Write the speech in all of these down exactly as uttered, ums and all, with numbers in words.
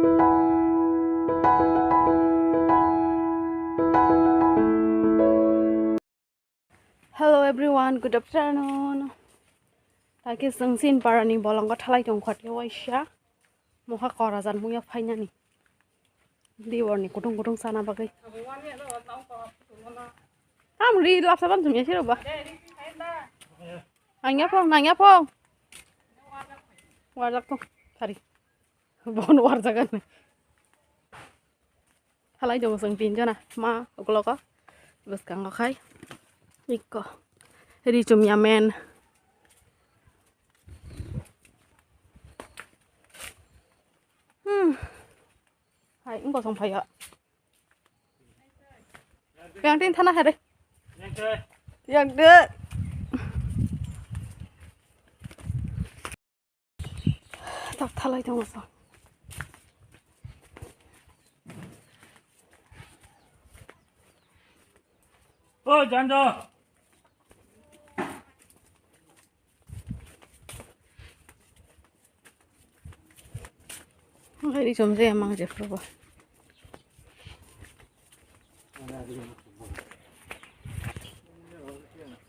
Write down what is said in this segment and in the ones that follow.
Hello everyone, good afternoon. Taki sengsin parani bolongo thalai tong khotio waisa. Mokha kora jan muya phainani. Diborni kutung kutung sana bagwi. Tam ri lapsa ban jumya siro ba. Nangya phong, nangya phong. Warjak tong, thari. Bon warjagan. Halai tongo chwng tinjona, ma uklogo, bwskango khai ikko ri chumya men. Hmm. Hai, wngkosong phaio. Yang tin thana hai re. Yang de. Tak thalai tongo so. O jando. Hai ri chom je mang je pro.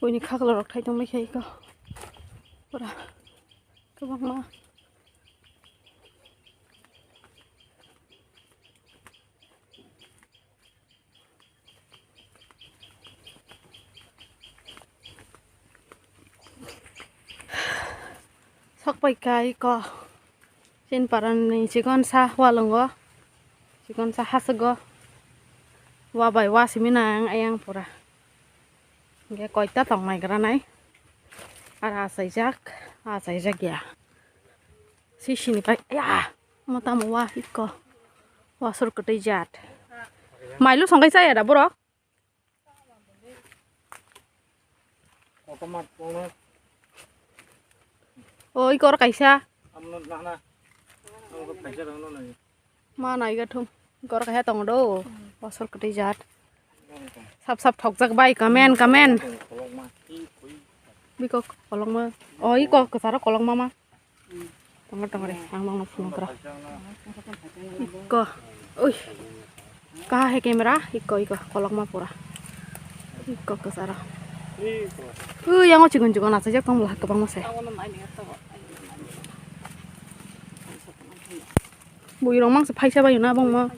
Buini khaklo rok thai tong mai khai ko. Pura. Kwbangma. Sok pai kai ko. Chin paran ni chikon sa walongo. Chikon sa hasogo. Wa bai wa simi nang ayang pura. Hingke koita tong nai gra nai. Ar achaijak, achaijak ya. Sisini pai, ya, mo tamo wa hiko. Wa sur kwtwi jat. Mailu songkai chaya da borok? O, i kor kaisa. Ma naiga thum. Gor kaisa tongo do. Bosor kwtwi jat. Sap sap thokjak bai kamen kamen. Biko kolokma. O, i kok kwcharo kolokma ma. Tongo tongo re. Ang nongno phunukra. Iko. Ui. Kaha he camera. Iko iko. Kolokma pura. Iko kwcharo. Ui, yango chikon chikon achaijak tongla kwbangma se. Bui rok mangsa phaisa bai na bongma.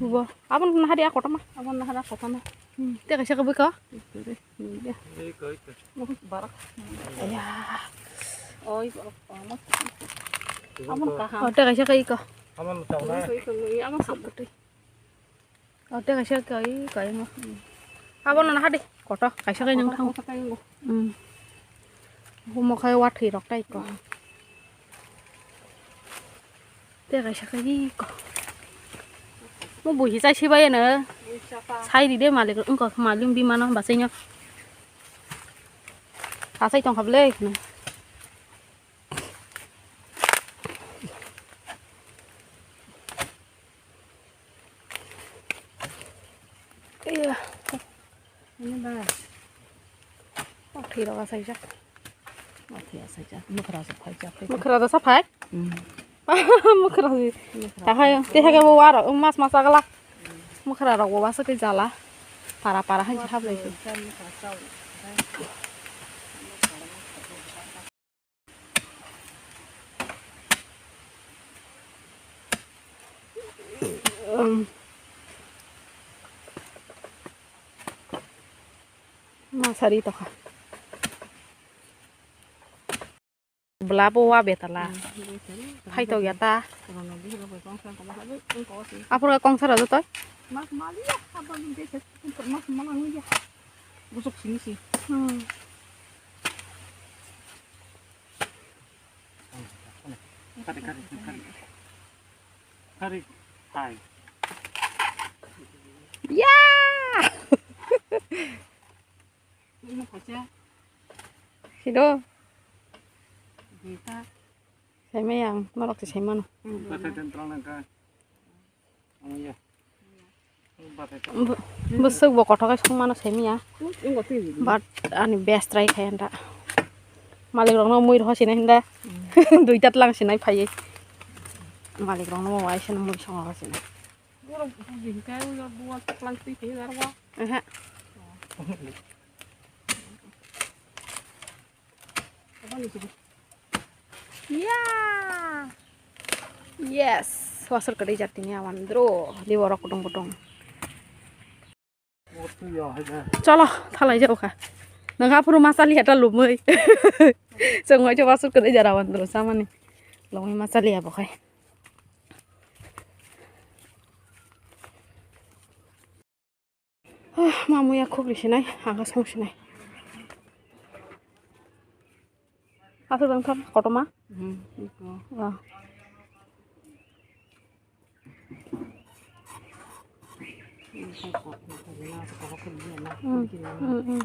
Bo, abon na hari akotama. Abon na hari akotama. Hmm, te kaisa ke bui ka? Iko, iko. Barak. Ya. Oh, iko. Abon kaha. Oh, te kaisa ke iko. Abon kaha. Iko, iko, iko. Abon sabut. Ate kaisa kai kai mo. Abo no hadi. Koto kaisa kai nang thang. Koto kai mo. Hmm. Humo khai wathi rok tai ko. Te kaisa kai ko. Mo buhi chai sibai no. Sai di de malik, engko malim bimano basaino. Asai tong khablek. Iya. Ini ba. Oh, thwi rok asaijak. Oh, thwi asaijak. Mwkhra sa phaijak. Mwkhra da sa phai? Hmm. Mwkhra si. Tahai, te hake bo waro, mas mas agla. Mwkhra rok bo wasa ke jala. Para para hai hap lai. Um. Ma sari tokha. Bwla bo wa betala. Phai tok ya ta. Aphuru kongsa rw jotoi. Busuk sini sih. Hmm. Kari, kari, kari. Kari, hai. Ya. Sido. Saimai ang, norok se saimano. Bwswk bo kothok khe songmano saimanya. But ani best try khai anta. Malik rokno mui rw sinai hinda. Duita tlang sinai phaiwi. Malik rokno mo waisa mui songo sinai. Borok buji hwnkhe o buwal toklang twi phaiwi narwkgo. Aha. Aboni sidi. Ya. Yes. Wasor kwrwi jatini awan dro. Di borok kutung kutung. Cholo, thalai jao kha. Nang aphuru masali hata lumui. Chwng waisa wasor kwrwi jara awan dro samani. Longwi masali abo khai. Ah, ma muya khuk risinai, aga song sinai. Aswk dang thang kotorma? Hmm, ito. Ah. Hmm, hmm, hmm.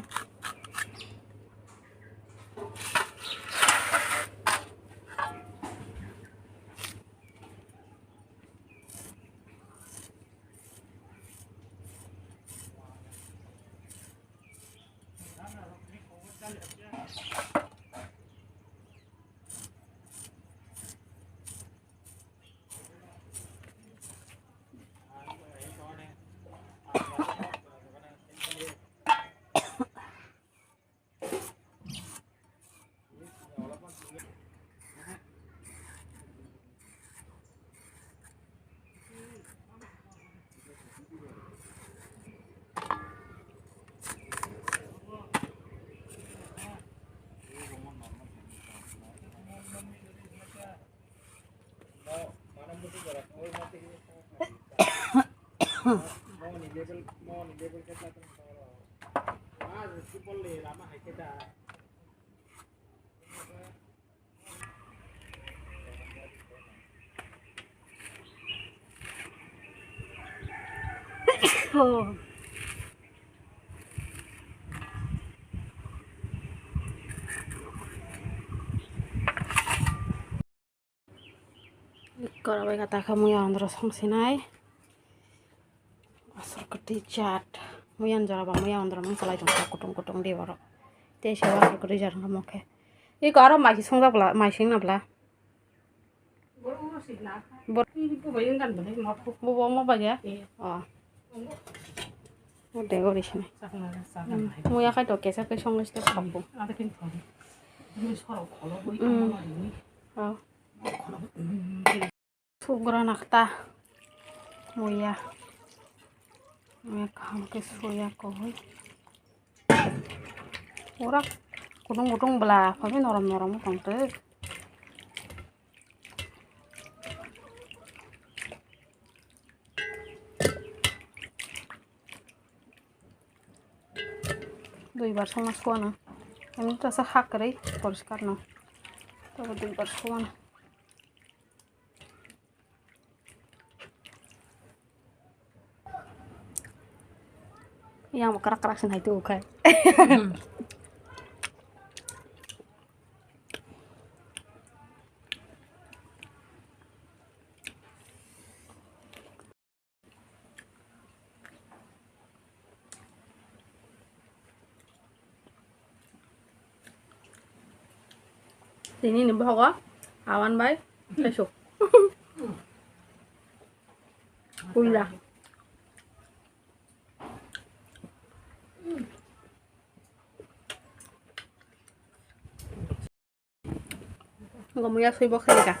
Oh. Kora bai kata kha muya andro song sinai. Aswk kwtwi jat. Muyan jora ba muya andro mang salai tong kutung kutung de borok. Tei se aswk kwtwi jat wngkha mokhe. Iko aro mai song jak bla, mai sing na bla. Bor-, bo bo mo bai ya? Oh. O de gori sini. Muya khai to kesa kai song liste papu. Oh. Sugra nakta. Muya. Muya kaham ke suya kohoi. Ora kutung kutung bela, kami norom norom tongte. Duibar songma suana. Ani tasa hakrei poriskar no. Tabo duibar suana. Yang krak krak sin hai tu kai. Tini ni bohogo awan bai kaisuk. Puila. Go muya sui bo khe ka.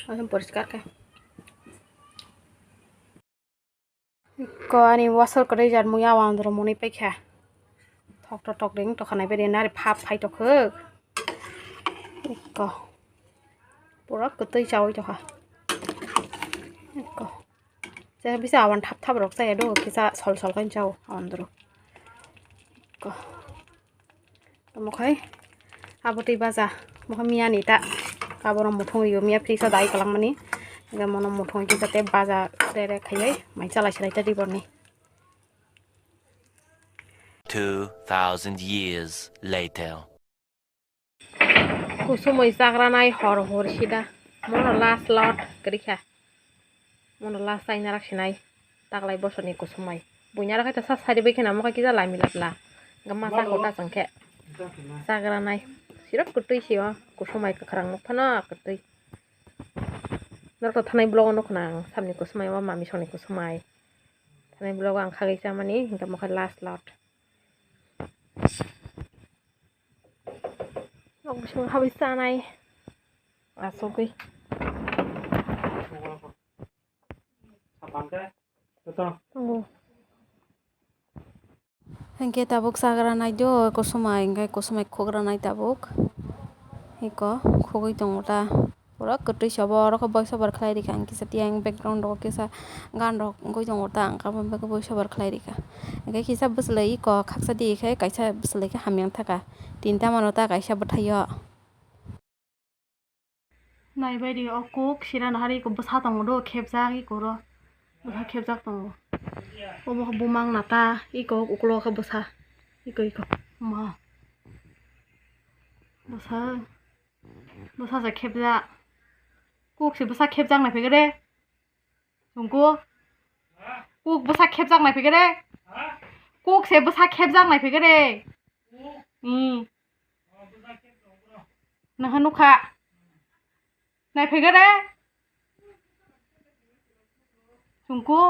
Asam poriskar khe. Ko ani wasor kwrwi jar muya wandro muni paikha. Thok to tok ring to khanai beri nari phap phai to khuk. Ko. Pura kwtwi chawi to kha. Ko. Je bisa awan thap thap rok chaya do kisa sol sol khe chao awan doro. Ko. Omo khai abo tei baja. Omo khai miya ni ta. Kaboro muthung yo miya fridge o dai kalang mani. Ga mono muthung kisa te baja re re khaiwi mai chalai chalai ta di borni. Two thousand years later. Kusumui chagranai hor hor sida. Mono last lot kwrwikha. Mono last chaina rak sinai. Taklai bosorni kusumai. Buina rak hai ta sa sari bai khena mokhe kisa lami lapla. Gama sa kota changkhe. Chagranai. Chirok kwtwi se o, kusumai kwkhwrang nuk phano kwtwi. Norok to thanai vlog o nukho na ang, samni kusumai o, mami songni kusumai. Thanai vlog o ang khagwi chamani, hingke mokhe last lot. Nok bising habwi chanai. Asugwi. Tongo. Hingke tabuk chagra nai do, kusumai, hingke kusumai khogra nai tabuk. Iko khogwi tongo ta. Pura kwtwi se obo, oro khe voice over khlai rikha ang kisa, tiyang background o kisa gan rok wngwi tongo ta, ang khe abo voice over khlai rikha. Hingke kisa bwswlwi iko khaksa di khe kaisa bwswlwi khe hamya wng thaka. Tinta mano ta kaisa bwthaio. Naibaidi o kuk sirana hari iko bwsa tongo do, khepjak iko ro. Bwsa khepjak tongo. Omo khe bumang nata iko uklo khe bwsa. Iko iko. Ma. Bwsa. Bwsa se khepjak. Kuk se bwsa khepjak nai phege de. Chungku. Kuk bwsa khepjak nai phege de. Kuk se bwsa khepjak nai phege de. Hmm. Nahano kha. Nai phege de. Chungku.